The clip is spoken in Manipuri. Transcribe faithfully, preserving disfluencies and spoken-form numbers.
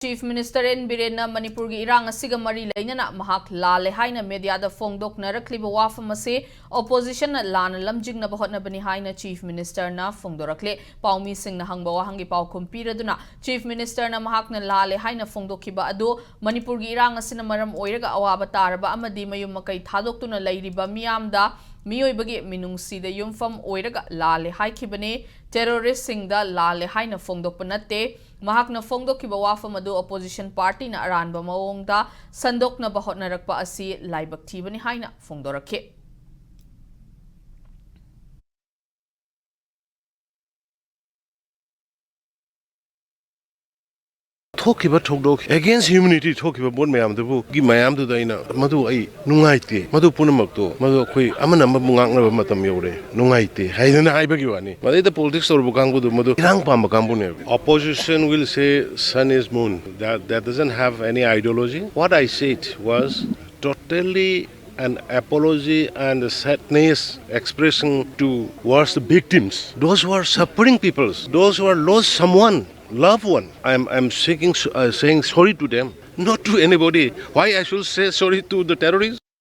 Chief Minister N Birenna ꯃꯅꯤꯄꯨꯔꯒꯤ ꯏꯔꯥꯡ ꯑꯁꯤꯒ ꯃꯔꯤ ꯂꯩꯅꯅ ꯃꯍꯥꯛ ꯂꯥꯜꯂꯦ ꯍꯥꯏꯅ mediaꯗ ꯐꯣꯡꯗꯣꯛꯅꯔꯛꯂꯤꯕ ꯋꯥꯐꯝ ꯑꯁꯤ oppositionꯅ ꯂꯥꯟꯅ ꯂꯝꯖꯤꯡꯅꯕ ꯍꯣꯠꯅꯕꯅꯤ ꯍꯥꯏꯅ Chief Ministerꯅ ꯐꯣꯡꯗꯣꯔꯛꯂꯦ꯫ ꯄꯥꯎꯃꯤꯁꯤꯡꯅ ꯍꯪꯕ ꯋꯥꯍꯪꯒꯤ ꯄꯥꯎꯈꯨꯝ ꯄꯤꯔꯗꯨꯅ Chief Ministerꯅ ꯃꯍꯥꯛꯅ ꯂꯥꯜꯂꯦ ꯍꯥꯏꯅ ꯐꯣꯡꯗꯣꯛꯈꯤꯕ ꯑꯗꯨ ꯃꯅꯤꯄꯨꯔꯒꯤ ꯏꯔꯥꯡ ꯑꯁꯤꯅ ꯃꯔꯝ ꯑꯣꯏꯔꯒ ꯑꯋꯥꯕ ꯇꯥꯔꯕ ꯑꯃꯗꯤ ꯃꯌꯨꯝ ꯃꯀꯩ ꯊꯥꯗꯣꯛꯇꯨꯅ ꯂꯩꯔꯤꯕ ꯃꯤꯌꯥꯝꯗ ꯃꯤꯑꯣꯏꯕꯒꯤ ꯃꯤꯅꯨꯡꯁꯤꯗ ꯌꯨꯝꯐꯝ ꯑꯣꯏꯔꯒ ꯂꯥꯜꯂꯦ ꯍꯥꯏꯈꯤꯕꯅꯤ꯫ Terroristꯁꯤꯡꯗ ꯂꯥꯜꯂꯦ ꯍꯥꯏꯅ ꯐꯣꯡꯗꯣꯛꯄ ꯅꯠꯇꯦ꯫ ꯃꯍꯥꯛꯅ ꯐꯣꯡꯗꯣꯛꯈꯤꯕ ꯋꯥꯐꯝ ꯑꯗꯨ opposition partyꯅ ꯑꯔꯥꯟꯕ ꯃꯑꯣꯡꯗ ꯁꯟꯗꯣꯛꯅꯕ ꯍꯣꯠꯅꯔꯛꯄ ꯑꯁꯤ ꯂꯥꯏꯕꯛ ꯊꯤꯕꯅꯤ ꯍꯥꯏꯅ ꯐꯣꯡꯗꯣꯔꯛꯈꯤ꯫ ꯊꯣꯛꯈꯤꯕ ꯊꯧꯗꯣꯛ, against humanity ꯊꯣꯛꯈꯤꯕ ꯄꯣꯠ ꯃꯌꯥꯝꯗꯨꯕꯨ, ꯒꯤ ꯃꯌꯥꯝꯗꯨꯗ ꯑꯩꯅ, "ꯃꯗꯨ ꯑꯩ ꯅꯨꯡꯉꯥꯏꯇꯦ, ꯃꯗꯨ ꯄꯨꯝꯅꯃꯛꯇꯣ, ꯃꯗꯨ ꯑꯩꯈꯣꯏ ꯑꯃꯅ ꯑꯃꯕꯨ ꯉꯥꯛꯅꯕ ꯃꯇꯝ ꯌꯧꯔꯦ, ꯅꯨꯡꯉꯥꯏꯇꯦ" ꯍꯥꯏꯗꯅ ꯍꯥꯏꯕꯒꯤ ꯋꯥꯅꯤ꯫ ꯃꯗꯩꯗ politics ꯇꯧꯔꯨꯕ ꯀꯥꯡꯕꯨꯗꯨ ꯃꯗꯨ ꯏꯔꯥꯡ ꯄꯥꯝꯕ ꯀꯥꯡꯕꯨꯅꯦꯕ꯫ Opposition will say sun is moon. That, that doesn't have any ideology. What I said was totally an apology and a sadness expression towards the victims, those who are suffering peoples, those who are lost someone, loved one. I'm, I'm seeking, uh, saying sorry to them, not to anybody. Why I should say sorry to the terrorists?